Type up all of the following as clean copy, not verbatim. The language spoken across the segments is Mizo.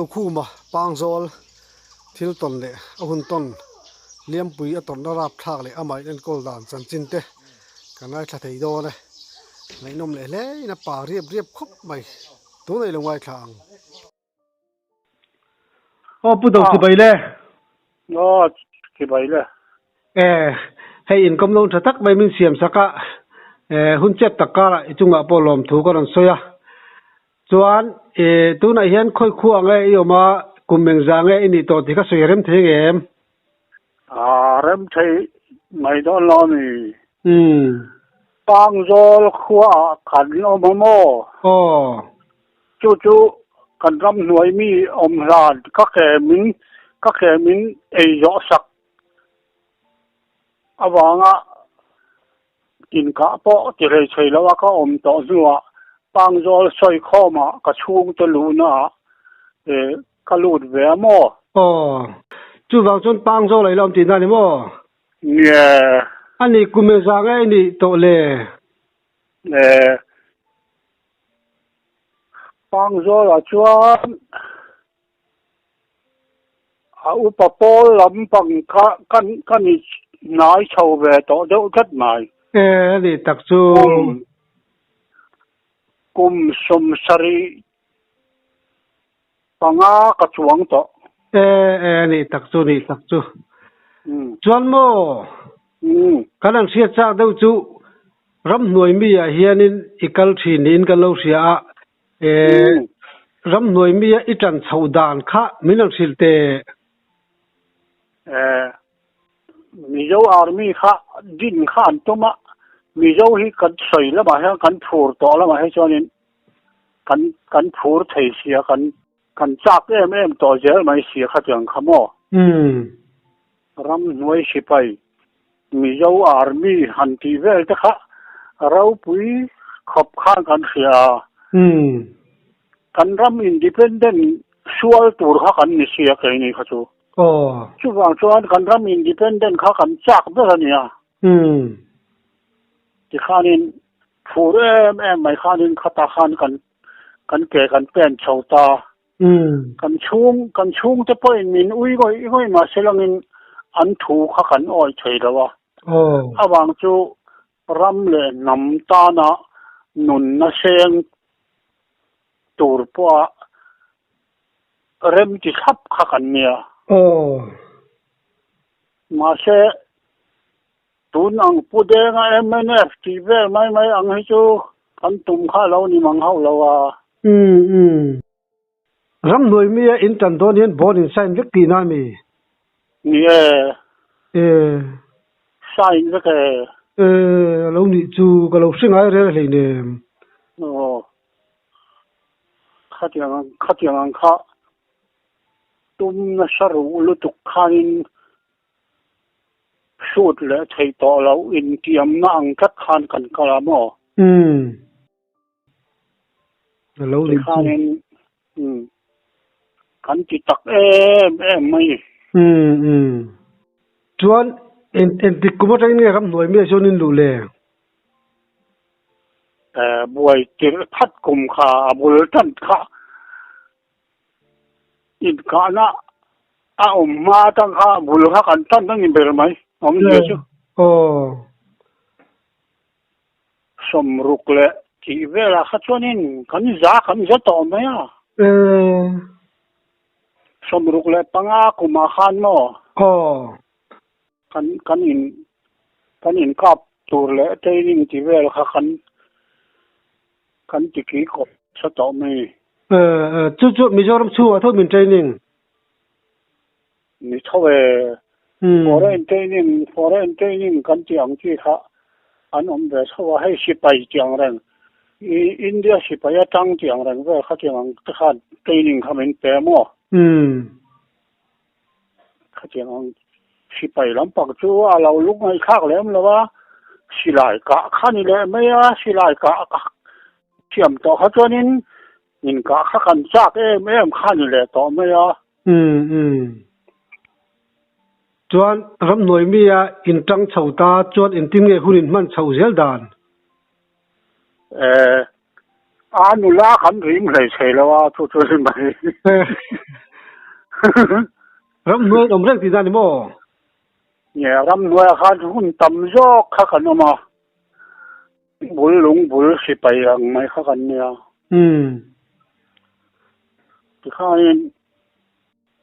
Khuma Pangzawl thil tawn leh a hun tawn Liampui a tawrhna rapthlak leh amah in enkawl dan chanchin te kan ngaithla thei dawn e. Ngaihnawm leh hle in a pa riap riap khawp mai. Tunah i lo ngaithla ang. Aw Pu Do chibai le. Aw chibai le. E hei inkawm lo tha tak mai min siam sak a, e hun chep tak karah i chungah pawh lawmthu ka rawn sawi a. Chuan e tunah hian khawi khua nge i awm a, kum engzah nge i nih tawh tih ka sawi rem thei nge em? A rem thei mai dawn lo a mi. Umm. Pangzawl khuaah kan awm a maw? Aw. Chu chu kan ram hnuai mi awm hlan ka ke min ka ke min ei zawh sak avanga inkah pawh ti hlei thei lo a ka awm tawh hnuah Pangzawl sawikhawmah ka chhungte luhnaah ka lut ve a maw? Aw, chuvang chuan Pangzawl a ilo awm tihna a ni maw? Nge. A nih kum engzah nge i nih tawh le? Nge. Pangzawlah chuan a upa pawl lampang kha kan ka ni hnai chho ve tawh deuh tlat mai. E a nih tak chu. Kum kum 75 ka chuang tawh. E e a nih tak chu nih tak chu. Chuan maw kan han hriat chak deuh chu ramhnuai mi ah hianin i kal thin niin kan lo hria a, e ramhnuai mi a i tan chhoh dan kha min han hrilh teh. E Mizo Army kha din kha an tum a, Mizo hi kan sawi lamah hian kan phur tawh lamah hi chuanin kan kan phur thei sia kan kan chak em em tawh zel mai sia khatiang kha maw. Ramhnuai sipai Mizo Army han tih vel te kha ropui khawp khan kan hria a. Kan ram independent sual tur kha kan ni sia keini kha chu. Chuvang chuan kan ram independent kha kan chak ber a nia. Tikhanin phur em em mai khanin khata khan kan kan ke kan pen chho ta. Kan chhung kan chhungte pawhin min ui ngawih ngawih mahse langin an thu kha kan awih thei lo a. Avang chu ram leh hnam tana nunna seng tur pawha rem ti thlap kha kan nia. Mahse tun ang Pu Denga mnf tih vel mai mai ang hi chu kan tum kha lo ni mang hauh lo a. Ramhnuai mi a in tan dawn hian bond in sign vek tihna a mi? Ni e. E. Sign vek e. E, a lo nih chu ka lo hre ngai rel hleinem. Aw. Khatiang ang khatiang ang kha tum nasa ruh lutuk khanin shoot leh thei tawh loh intiamna ang tlat khan kan kal a maw? Umm. Lo ni chu. Tikhanin kan ti tak em em mai ni. Umm umm. Chuan engtik kum atangin nge ramhnuai mi ah chuan in luh le? Buai tirh khat kum kha a bul tan kha inkahna a awm hma atang kha bul kha kan tan a ni ber mai awmzia chu. Aw. 60 leh tih velah kha chuanin kan za kan za tawh mai a. 65 kumah khan maw? Aw. Kan kan in kan inkap tur leh training tih vel kha kan kan ti ki kawp sa tawh mai. Chu chu Mizoram chhungah tho min training? Ni tho e. Foreign training, foreign training kan tih ang chi kha an awm ve tho a, hei sipai tih ang reng, i India sipai atang tih ang reng vel kha tiang ang te khan training kha min pe maw? Khatiang ang sipai lampang chu a lo lungngaihthlak lem lo a, silai kah kha ni leh mai a, silai kah thiam tawh kha chuanin inkah kha kan chak em em kha ni leh tawh mai a. Umm umm. Chuan ramhnuai mi a intang chho ta chuan engtin nge hun inhman chhoh zel dan? Eh, a nula kan rim hlei thei lo a, chu chu ni mai. Ramhnuai an awm reng tihna a ni maw? Nge, ramhnuaiah khan hun tam zawk kha kan awm a, bul lung bul sipai ang mai kha kan nia. Tikhanin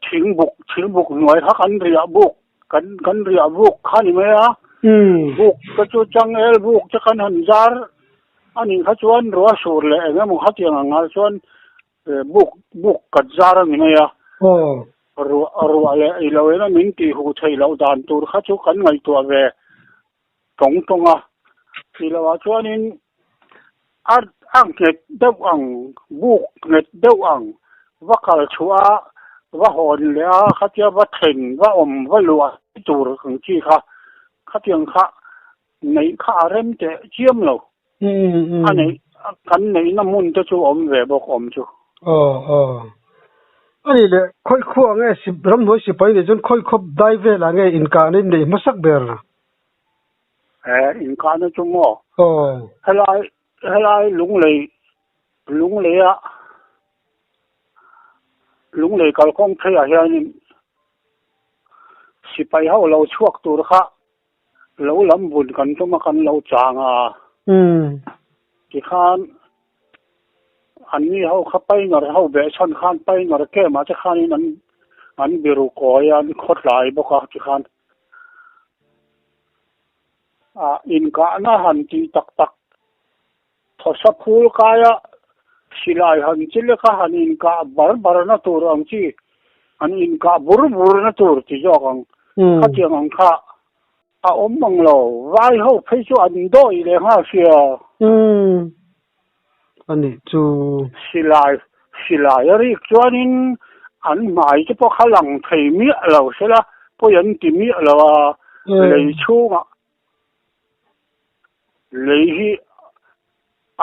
thingbuk thingbuk hnuai kha kan riah buk kan kan riah buk kha ni mai a. Buk te chu changel buk te kan han zar a nih kha chuan ruah sur leh eng emaw khatiang ang ah chuan Buk buk kat zar a ni mai a. Ruah ruah leh i lo ena min tih huh theih loh dan tur kha chu kan ngaihtuah ve tawng tawng a. Tih loh ah chuanin a a nghet deuh ang, buk nghet deuh ang va kal chhuah a, va hawn leh a, khatia va thlen va awm va luah tur ang chi kha khatiang kha Neih kha a rem teh chiam lo. A neih kan neihna hmun te chu awm ve bawk awm chu. Aw aw. A nih leh khawi khuah nge ramhnuai sipai nih chuan khawi khawp dai velah nge inkahna in neih hmasak ber? He inkahna chu maw? Aw. Helai helai lunglei lungleia lunglei kalkawng pheiah hianin sipai ho lo chhuak tur kha Lo lam bun kan tum a kan lo chang a. Tikhan an ni ho kha paingar ho beh chhan khan paingar kem ah te khanin an an biru kawi a an khawtlai bawk a tikhan ah inkahna han tih tak tak thawsa phul kaia silai han chi leka han inkah bar bar na tur ang chi an inkah bur bur na tur ti zawk ang khatiang ang kha a awm ang lo vai ho phei chu an dawi leh nghal sia. Umm anih chu. Silai silai a rik chuanin an hmai te pawh kha lang thei miah lo sela pawi an ti miah lo a lei chhungah Lei hi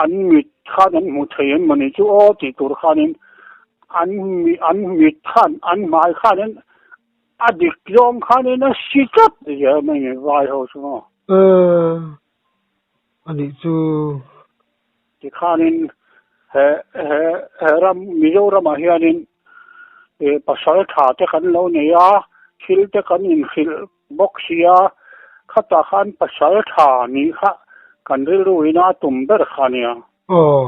an mit khan an hmu thei em mawni chu aw tih tur khanin an an mit khan an hmai khanin a dik zawng khanin a si tlat zel mai ni vai ho chu maw. Aaa anih chu. Tikhanin he he he ram Mizoramah hianin pasal tha te kan lo nei a, thil te kan inhrilh bawk sia, khatah khan pasal tha nih kha kan rilru ina a tum ber kha ania. Aw.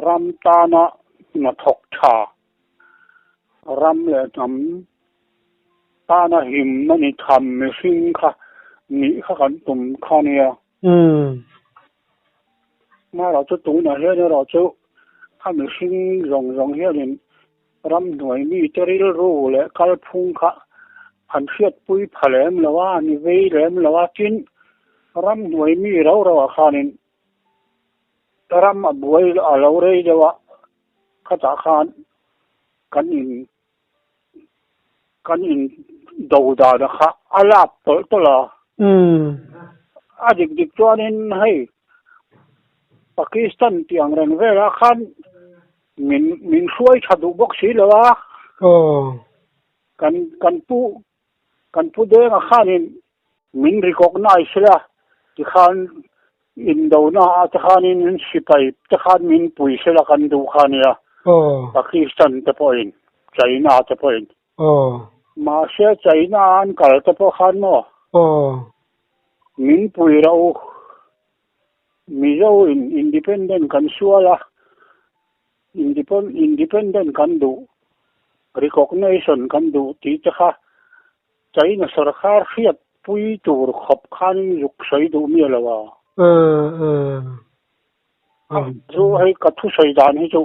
Ram tana hnathawk tha, ram leh hnam tana himna ni tham mihring kha nih kha kan tum kha ania. Umm. Hmarah chu tunah hian erawh chu a mihring zawng zawng hianin ramhnuai mite rilru leh kalphung kha an hriatpui pha lem lo a, an vei lem lo a, tin ramhnuai mi rau rauah khanin ram a buai a lo rei deuh a, khatah khan kan in Kan in do dan a kha a lap tawlh tawlh a. A dik dik chuanin hei Pakistan tih ang reng velah khan min min hruai tha duh bawk si lo a. Kan kan pu kan pu denga khanin min recognize la tikhan indona ah te khanin min sipai te khan min pui sela kan duh kha nia Pakistan te pawhin China te pawhin mahse China an kal te pawh khan maw min pui ro Mizo in independent kan sual a independent kan duh recognition kan duh tih te kha China sawrkar hriat pui tur khawp khanin zuk sawi duh miah lo a. Chu hei ka thusawi dan hi chu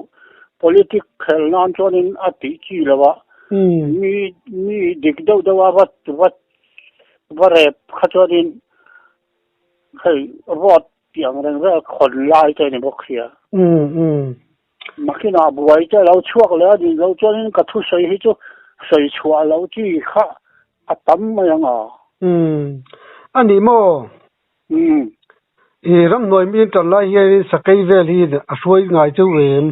politic khel nan chuanin a tih chi lo a, mi mi dik deuh deuh a va va va rep kha chuanin hei vote tih ang reng vel khawn lai te a ni bawk sia. Nakinah buai te lo chhuak leh a nih loh chuanin ka thusawi hi chu sawi chhuah loh chi kha a tam mai ang a. Umm. A nih maw? Umm. I ramhnuai mi tan lai hianin sakei vel hi a hruai ngai cheu em?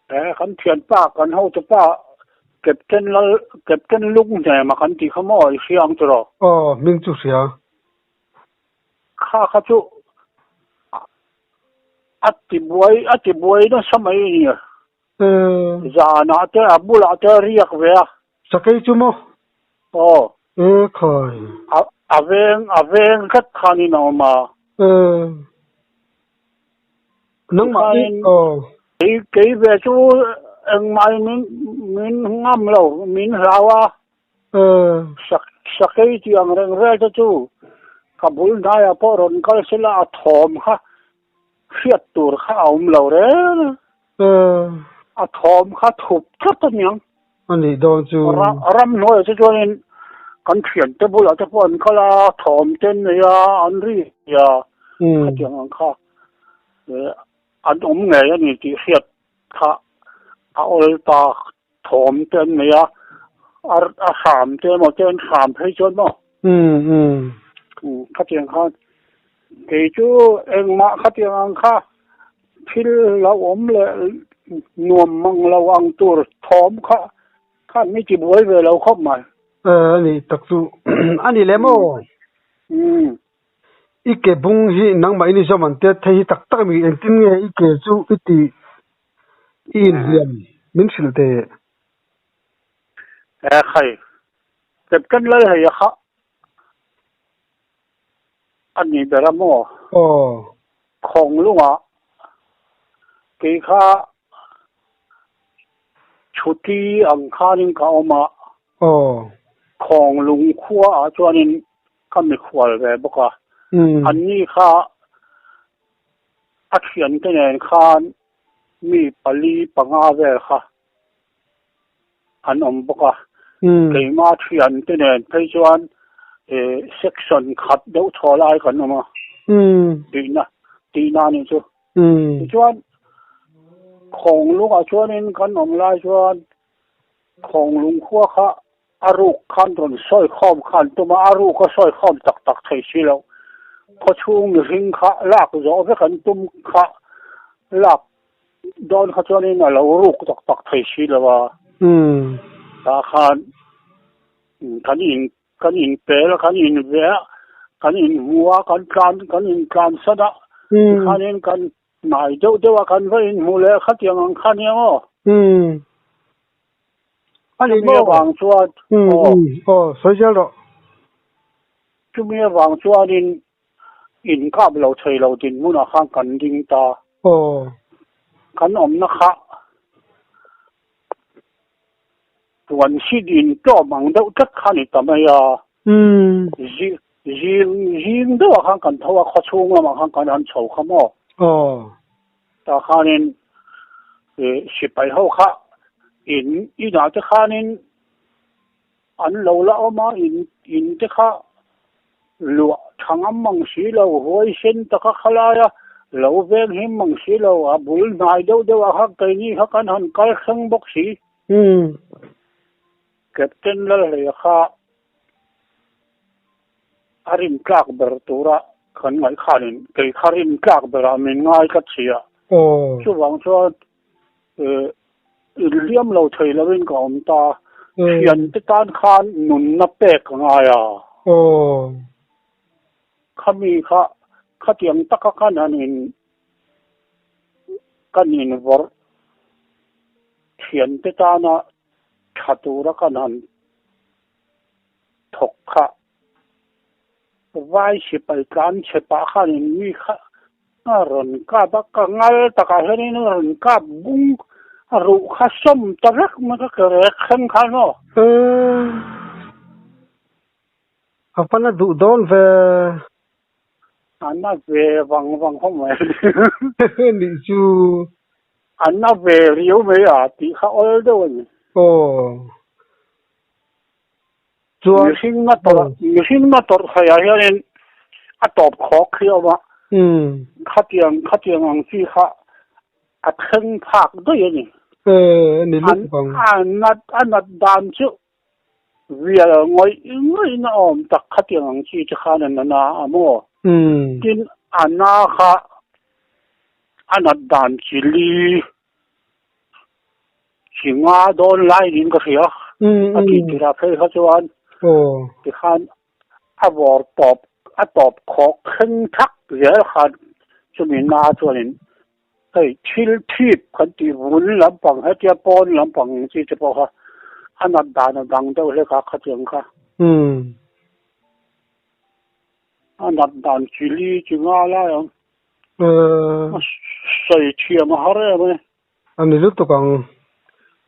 He kan thianpa, kan hotupa Captain Lal, Captain Lunghnema kan tih kha maw i hria ang tiraw? Aw, hming chu hria. Kha kha chu a ti buai a ti buai nasa mai a ni. Zanah te a bulah te a riak ve a. Sakei chu maw? Aw. E khai. A a veng a veng tlat khanin a awm a. E. Nangmah hi aw. Kei kei ve chu engmah in min min ngam lo min hlau a. E. Sak sakei tih ang reng vel te chu ka bul hnaiah pawh rawn kal sela a thawm kha hriat tur kha a awm lo reng a. A thawm kha thup tlat a niang. A nih dawn chu. Ramhnuaiah te chuanin kan thiante bulah te pawh an kal a, thawm te an nei a, an ri a, khatiang ang kha an awm ngei a ni tih hriat kha a awl ta, thawm te an nei a, a hram te emaw te an hram phei chuan maw. Khatiang khan kei chu engmah khatiang ang kha thil lo awm leh nuam mang lo ang tur thawm kha khan mi ti buai ve lo khawp mai. A nih tak chu a ni lem aw. I ke bung hi nangmah in i zawm an tia thei hi tak tak mi engtin nge i ke chu i tih i inhliam min hrilh teh. E khai, Captain Lalheia kha a ni ber a maw? Aw. Khawnglungah kei kha chhuti ang khanin ka awm a. Aw. Khawnglung khuaah chuanin ka mikhual ve bawk a. Anni kha a thiante nen khan mi pali panga vel kha an awm bawk a. Keimah thiante nen phei chuan section khat deuh thaw lai kan awm a, tihna tihna a nih chu. Tichuan Khawnglungah chuanin kan awm lai chuan Khawnglung khua kha a ruk khan rawn sawi khawm khan tum a, a ruk a sawi khawm tak tak thei si lo. Khawchhung mihring kha lak zawh vek an tum kha lak Dawn kha chuanin a lo ruk tak tak thei si lo a. Tah khan kan in kan in pel a, kan in ve a, kan in hmu a, kan tlan kan in tlan san a, tikhanin kan hnai deuh deuh a kan va in hmu leh khatiang ang kha nia maw? Chumi avang chuan aw. Aw, sawi zel rawh. Chumi avang chuanin In kap lo thei lo dinhmunah khan kan ding ta. Aw. Kan awmna kha puan sit in tlawm ang deuh tlat kha ni ta mai a. Zing zing deuhah khan kan tho a, khawchhung lamah khan kan han chho kha maw. Aw. Tah khanin sipai ho kha in inah te khanin An lo la awm a, in in te kha luah tha ngam mang si lo, huaisen taka kha lai a, lo veng him mang si lo, a bul hnai deuh deuh ah kha keini kha kan han kal thleng bawk si. Captain Lalhleia kha a rin tlak ber tura kan ngaih khanin kei kha rin tlak berah min ngai tlat si a, chuvang chuan Inhliam lo thei lovin ka awm ta. Thiante tan khan nunna pek a ngai a. Khami kha khatiang taka khan han in kan invawrh thiante tana tha tura kan han thawk kha Vai sipai tlan chhe pah khanin mi kha a rawn kap a, ka ngal takah hianin a rawn kap bung a ruh kha sawm ta vek mai ka ke rek thleng khan aw. A va na duh dawn ve. A na ve vang vang khawp mai. Nih chu. A na ve riau mai a tih kha awl deuh a ni. Aw. Chuan Mihring na tawrh mihring na tawrh theiah hianin a tawp khawk khi a awm a. Khatiang khatiang ang chi kha a thleng phak daih a ni. E ni lutuk ang. A nat a nat dan chu vial ngawih ngawih na awm tak khatiang ang chi te khan a na na a maw. Tin a na kha a nat dan chi li Chi nga dawn lai niin ka hria. A tih tirah phei kha chuan tikhan a vawr tawp a tawp khawk thleng thak zel khan chumi na chuanin Hei thil thip kan tih vun lampang hetia pawn lampang ang chi te pawh kha a nat dan a dang deuh hlek a khatiang kha. A nat dan chi li chi nga lai ang. A sawi thiam a har em e. A ni lutuk ang.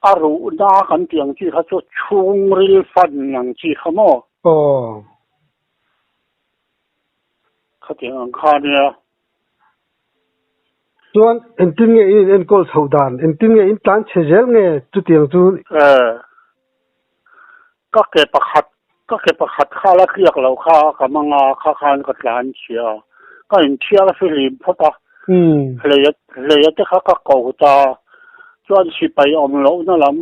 A ruhna kan tih ang chi kha chu chhungril fan ang chi kha maw? Aw. Khatiang ang kha nia. Chuan engtin nge in enkawl chhoh dan? Engtin nge in tlan chhe zel nge chutiang chu? Eh, ka ke pakhat, ka ke pakhat kha la tliak lo kha ka mang a, kha khan ka tlan chhia a. Ka inthiar fihlim phawt a, hleia, hleia te kha ka ko ta. Chuan sipai awm lohna lam,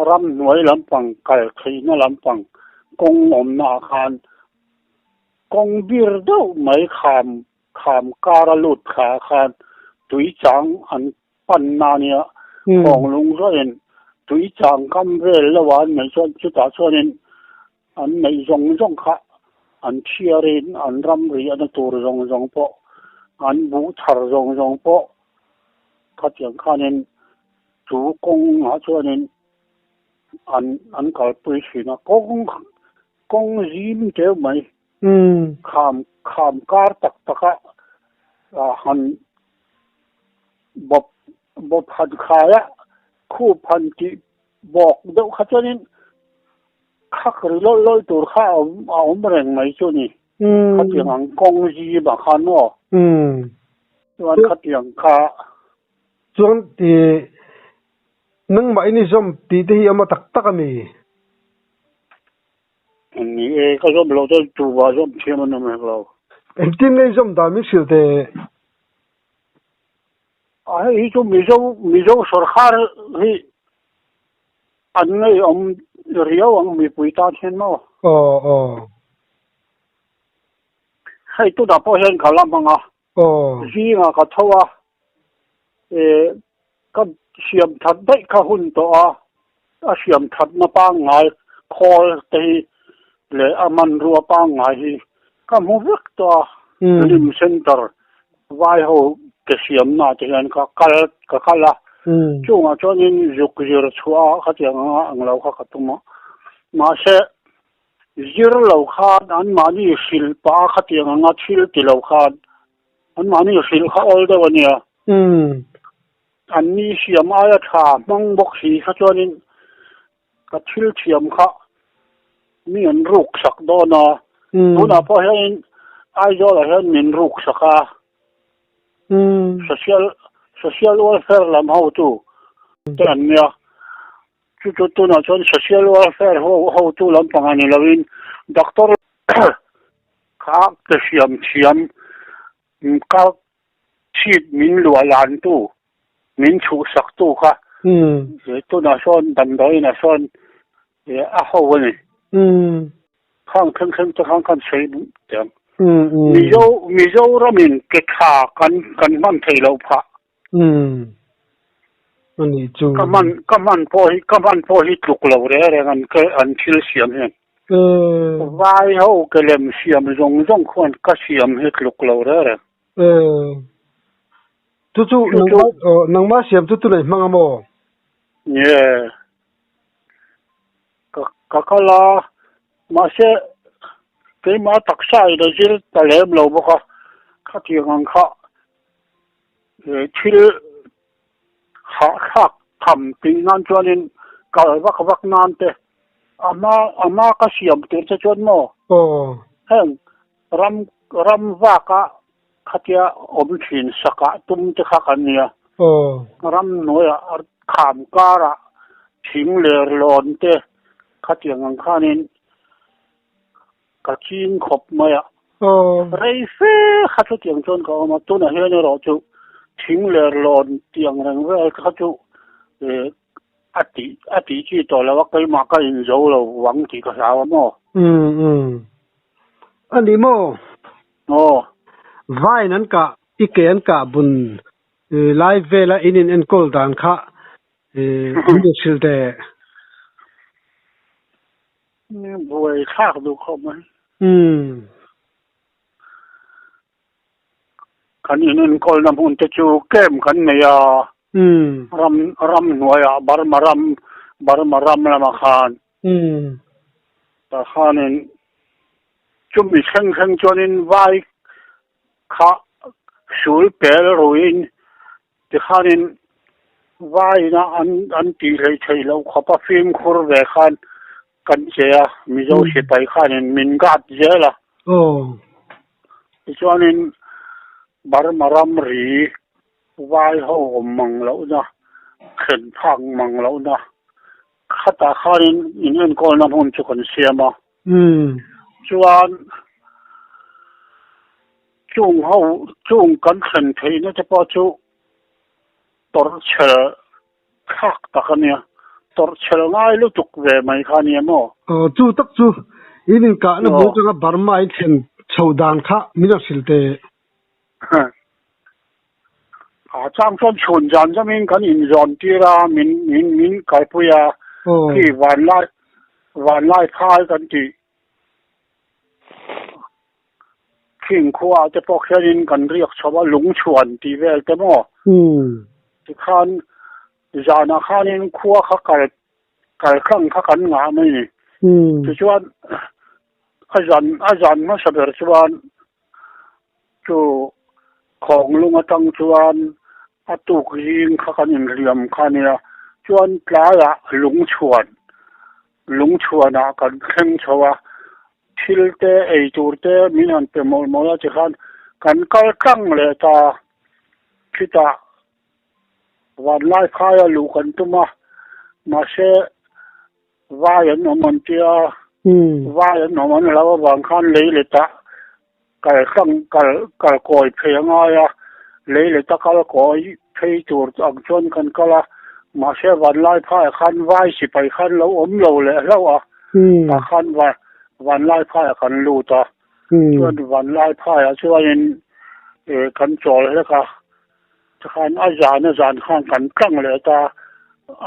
ramhnuai lampang, kal theihna lampang kawng awmna ah khan kawng bir deuh mai kham Kham kar a lut thla khan tui chang an pan na nia, khawng lung zawhin tui chang kam vel lo a an neih chuan chutah chuanin an neih zawng zawng kha an thiarin an ramri ana tur zawng zawng pawh an buh thar zawng zawng pawh khatiang khanin chu kawngah chuanin an an kalpui thin a, kawng kawng zim teuh mai. Kham kham kar tak taka han bawp bawp han khai a, khup han tih bawk deuh kha chuanin khak ri lawih lawih tur kha a awm a awm reng mai chu ni. Khatiang ang kawng zim ah khan maw? Chuan khatiang kha. Chuan ih nangmah in i zawm tih te hi a awm a tak tak a mi? Ni e, ka zawm loh chuan tuva zawm thiam an awm hek lo. Engtin nge i zawm dan min hrilh teh? A hei hi chu Mizo, Mizo sawrkhar hi an ngeiawm riau ang mipui tan hian maw? Aw, aw. Hei tunah pawh hian ka la hmang a. Aw. Zingah ka tho a, e ka siam that daih kha hun tawh a, a siam thatna pangngai khawl te hi leh a hmanrua pangngai hi ka hmu vek tawh a, Lim Centre vai ho ke siamna te hian ka kal ka kal a, chungah chuanin zuk zir chhuah a khatiang anga ang lo kha ka tum a, mahse Zir lo khan anmahni hrilh pah a khatiang anga thil ti lo khan anmahni hrilh kha awl deuh a nia. Anni siam aia tha hmang bawk si kha chuanin ka thil thiam kha mi an ruk sak dawn a. Tunah pawh hianin Aizawlah hian min ruk sak a. Social social welfare lam hotu te an nia. Chu chu tunah chuan social welfare ho hotu lampang a ni loin doctor kha ke siam thiam ka chhit min luah lantu min chhuhsaktu kha tunah sawn damdawiinah sawn a ho a ni. Khang thleng thleng te khan kan sawi teh ang. Mizo Mizoramin ke tha kan kan hman theih loh phah. Umm. A nih chu. Ka hman ka hman pawh hi ka hman pawh hi tluk lo reng reng an ke an thil siam hian. Umm. Vai ho ke lem siam zawng zawng khuan ka siam hi tluk lo reng reng. Umm. Chu chu nangma aw nangma siam chu tunah i hmang a maw? Nge. Ka ka kal a mahse keimah taksa in a zir ta lem lo bawk a khatiang ang kha. Thil hahthlak tham tih nan chuanin kal vak vak nan te a hma a hma ka siam tur che chuan maw heng ram ram vaka khatia awm thin sakah tum te kha kan nia ram hnuaiah kham karah thing ler lawn te khatiang ang khanin Ka ching khawp mai a. Rei fe kha chu tiang chuan ka awm a, tunah hian erawh chu thing ler lawn tiang reng vel kha chu a tih a tih chi tawh lo a, keimah ka inzo lo vang tih ka hlau a maw? Umm umm. A ni maw? Aw. Vine an kah, i ke an kah bun lai vela in in enkawl dan kha in hrilh teh. Buai thlak duh khawp mai. Kan in enkawlna hmun te chu camp kan nei a, ram ramhnuaiah Burma ram Burma ram lamah khan. Tah khanin chumi thleng thleng chuanin vai kha sul pel ruiin tikhanin vaina an an tih hleih theih loh khawpa fimkhur ve khan kan che a, Mizo sipai khanin min guard zel a. Tichuanin Burma ramri vai ho awm mang lohna, thlen phak mang lohna khatah khanin in enkawlna hmun chu kan siam a. Chuan chung ho chung kan thlen theihna te pawh chu tawrhchhel thlak tak a nia, tawrhchhel ngai lutuk ve mai kha a nia maw? Aw, chu tak chu in inkahna bul atanga Burma in thlen chho dan kha min rawn hrilh teh. A chang chuan chhun zan zamin kan inzawn tir a, min min min kalpui a, khi vanlai vanlai phai kan tih Khing khuaah te pawh khianin kan riak chho a, lungchhuan tih vel te maw? Tikhan zanah khanin khua kha kal kal tlang kha kan ngah mai ni. Tichuan a zan a zan hmasa ber chuan chu khawnglung atang chuan a tuk zing kha kan inhliam kha a nia. Chuan tlaiah lungchhuan lungchhuanah kan thleng chho a. Thil te, ei tur te min han pe mawlh mawlh a tikhan kan kal tlang leh ta. Khitah vanlai khaia luh kan tum a, mahse vai an awm an tia, vai an awm an hlau avang khan lei letah kal tlang kal kal kawi phei a ngai a, lei leta kal kawi phei tur ang chuan kan kal a, mahse vanlai phaiah khan vai sipai khan lo awm lo leh hlauh a. Tah khan vanlai phaiah kan lut a, chuan vanlai phaiah chuanin kan chawl hlek a, tikhan a zan a zan khan kan tlang leh ta,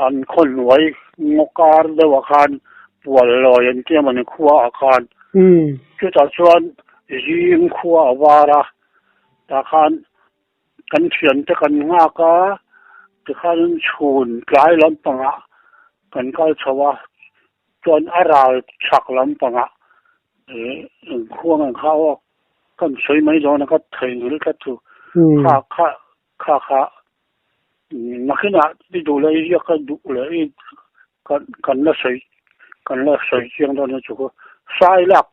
an khaw hnuai ngaw kar deuhah khan pual lawi an tia mawni khuaah khan chutah chuan zing khua a var a, tah khan Kan thiante kan nghak a, tikhan chhun tlai lampangah kan kal chho a, chuan a ral chhak lampangah ih khuang ang kha aw kan sawi mai dawn a ka theihnghilh tlat chu kha kha kha kha nakinah i duh leh i ziak ka duh leh i kan kan la sawi kan la sawi chiang dawn a chu khaw sai lak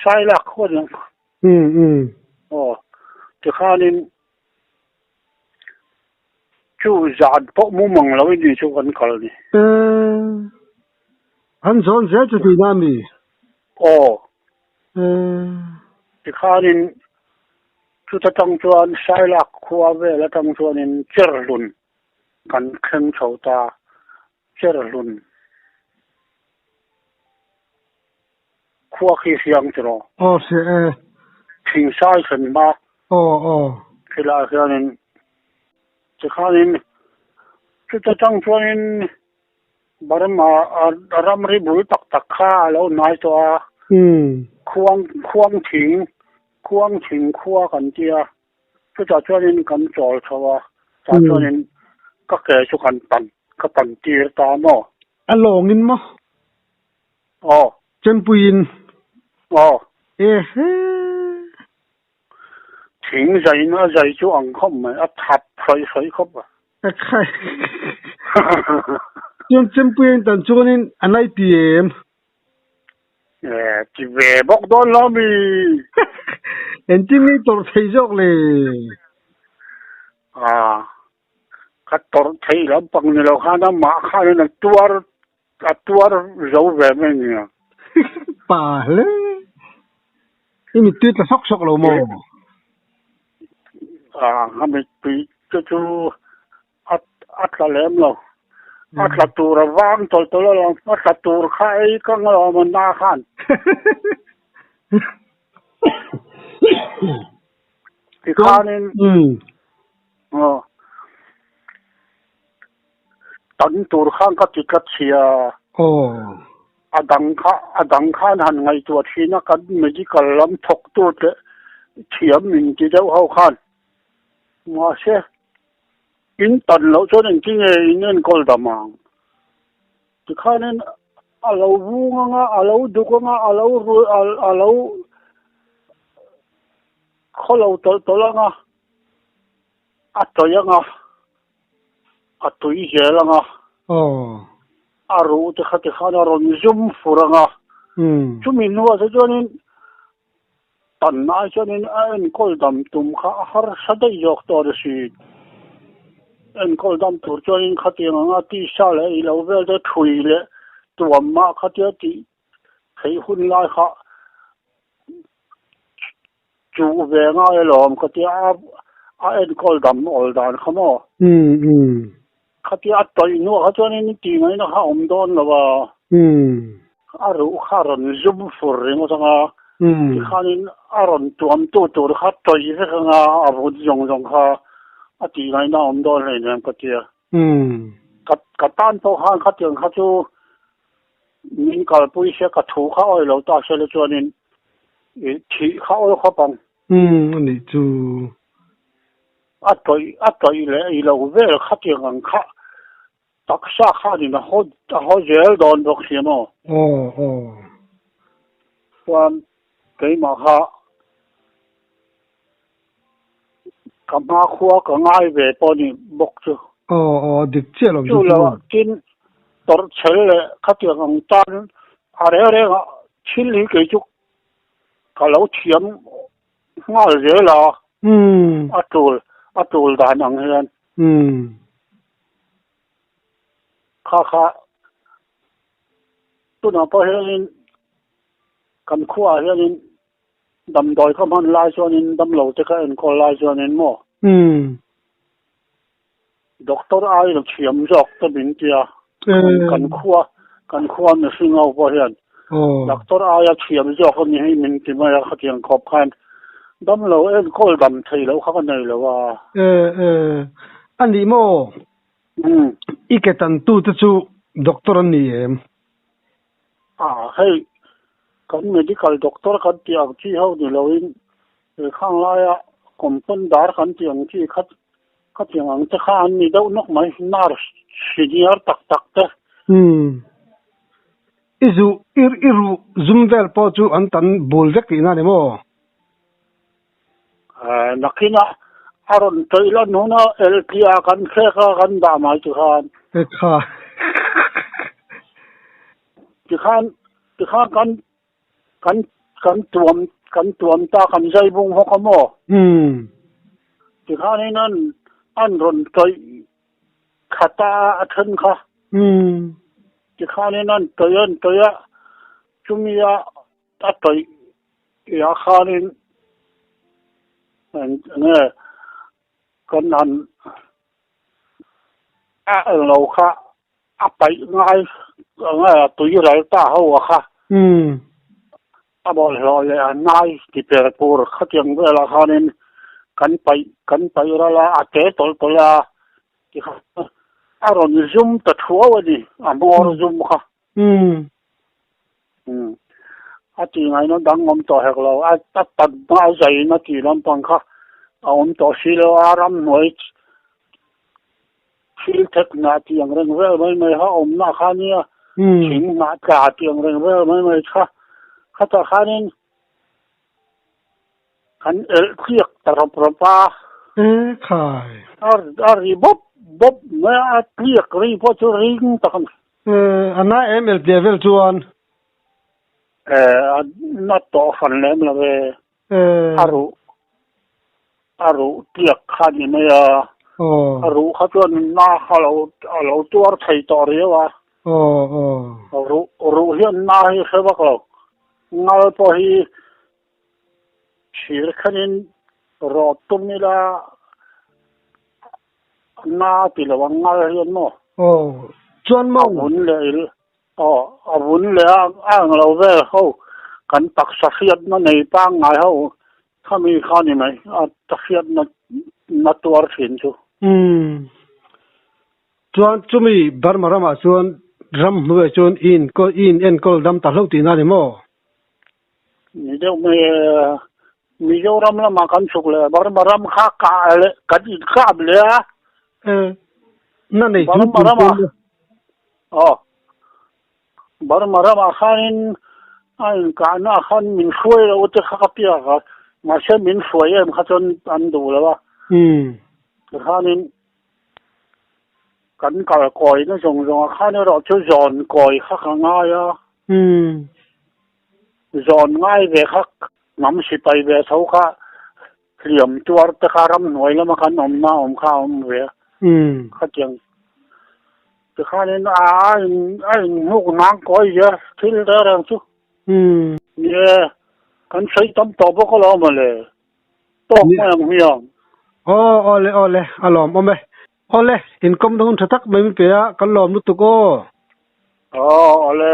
Sai lak khaw aniang. Aw, tikhanin chu zan pawh mu mang lo in ni chu kan kal ni. An zawn zel chu tihna a mi? Aw. Tikhanin chuta tang chuan sai lak khua vel atang chuanin Cherhlun kan thleng chho ta. Cherhlun khua khi hriang chu rawh. Aw hria e. Thingsai thlen hma. Aw aw. Khilaiah hianin tikhanin chuta tang chuanin Burma ramri bul tak tak kha a lo hnai tawh a. Khuang khuang thing khuang thing khua kan tia. Chutah chuanin kan chawl chho a, tah chuanin ka ke chu kan pan, ka pan tir ta maw? A lawngin maw? Aw. Chempuiin? Aw. Ehe. Thing zaiin a zai chu ang khawp mai, a thap hrawih hrawih khawp a. Ekhai. Chuan Chempuiin tan chuanin a nai pi em? Eh, ti ve bawk dawn lo mi. Engtin nge i tawrh thei zawk le? Ah, ka tawrh theih lampang ni lo khan amah khanin a tuar, a tuar zo ve mai nia. Pa hle. I mittui tla sawk sawk lo maw? Ah, ka mittui te chu A a tla lem lo. A tla tur a vang tawlh tawlh alawm. A tla tur kha ei ka ngalawm a na khan. Tikhanin aw tan tur khan ka ti tlat sia. A dang kha a dang khan han ngaihtuah thin a kan medical lam thawk tute thiam min ti deuh ho khan. Mahse, in tan loh chuan engtin nge in enkawl dam ang? Tikhanin a lo vung anga, a lo duk anga, a lo a lo khaw lo tawlh tawlh anga, a tawih anga, a tui zel anga, a ruh te kha tikhan a rawn zum fur anga, chumi hnuah te chuanin Tan ai chuanin a enkawl dam tum kha a harsa daih zawk tawh a si. Enkawl dam tur chuanin khatiang anga tisa leh ei lo vel te thui leh tuam mah khatia tih theih hun lai kha chuh ve ngai alawm khatia a enkawl dam awl dan kha maw? Khatia a tawih hnuah kha chuanin tih ngaihna kha a awm dawn lo a. A ruh kha a rawn zum fur ringawt ang a, tikhanin a rawn tuamtu tur kha tawih vek ang a, a vut zawng zawng kha a tih ngaihna a awm dawn hleinem ka tia. Ka tan pawh khan khatiang kha chu min kalpui se ka thu kha awih lo ta sela chuanin thih kha awl khawp ang. A nih chu. A tawih a tawih leh ei lo vel khatiang ang kha taksa khanin a haw a haw zel dawn bawk si maw? Aw aw. Chuan keimah kha ka hmakhua ka ngai ve pawh ni bawk chu. Aw aw dik chiah lo chu lo ah tin tawrh chhel leh khatiang ang tan a reng reng ah thil hi kei chu ka lo thiam Nghal zel a, a tul a tul dan ang hian. Kha kha tunah pawh hianin kan khuaah hianin damdawi ka hman lai chuanin damlo te ka enkawl lai chuanin maw doctor ai thiam zawk te min tia kan khua kan khua mihring ho pawh hian doctor aia thiam zawk a ni hi min ti mai a khatiang khawp khan damlo enkawl dam thei loh kha ka nei lo a. E e a ni maw? I ke tan tu te chu doctor an ni em? A hei kan medical doctor kan tih ang chi ho ni loin He khang laia compounder kan tih ang chi kha khatiang ang te kha an ni deuh nawk mai, nurse senior tak tak te. Umm. I zu i i ruh zum vel pawh chu an tan bul vek tihna a ni maw? Eh, nakinah a rawn tawih lan huna LPA kan thlek a kan dah mai tikhan. E kha. Tikhan tikhan kan Kan kan tuam kan tuam ta kan zai bung hawk a maw? Umm. Tikhanin an an rawn tawih khat a a then kha. Umm. Tikhanin an tawih an tawih a, chumi a a tawih ah khanin eng nge kan han a englo kha A paih ngai nge a tui ral ta ho a kha. A bawlhhlawh leh a nai ti per pur khatiang velah khanin kan paih kan paih ral a, a te tawlh tawlh a ti kha a rawn zum ta thuau a ni, a hmawr zum kha. A ti ngaihna dang awm tawh hek lo, a tat hma a zain a tih lampang kha a awm tawh si lo a, ramhnuai thil thek hnah tih ang reng vel mai mai kha awmna kha nia, thing hnah tla tih ang reng vel mai mai kha khatah khanin kan elh tliak ta rawp rawp a. E khai. A ri bawp bawp mai a, a tliak ri pawh chu ring tak a ni. A na em el tia vel chuan. E a na tawh hran lem lo e. A ruh a ruh tliak kha ni mai a. A ruh kha chuan na kha lo a lo tuar thei tawh riau a. Ruh ruh hian na hi hre vak lo. Ngal pawh hi thir khanin rawt tum ila Na ti lo ang ngal hian maw? Aw, chuan maw? A vun leh il, aw, a vun leh a ang lo vel ho, kan taksa hriatna nei pangngai ho khami kha ni mai, a ta hriatna na tuar thin chu. Umm. Chuan chumi Burma ramah chuan ram hnuaiah chuan i inkawl i inenkawl dam ta hlauh tihna a ni maw? Ni deuh mai e. Mizoram lamah kan chhuk leh Burma ram kha kah leh kan inkap leh a. Na nei chung Burma ramah aw Burma ramah khanin a inkahna ah khan min hruai lo te kha ka piak a, mahse min hruai em kha chuan an duh lo a. Tikhanin kan kal kawina zawng zawng ah khan erawh chu zawn kawi kha ka ngai a. Zawn ngai ve kha hnam sipai ve tho kha hliam tuar te kha ramhnuai lama kan awmna awm kha a awm ve a. Khatiang tikhanin a a inhnuk nang kawi zel thil reng reng chu. Ni e, kan sawi tam tawh bawk alawm mawle. Tawk mai ang hmiang. Aw awle awle a lawm awm e. Awle inkawmna hun tha tak mai min pe a, kan lawm lutuk aw. Aw awle.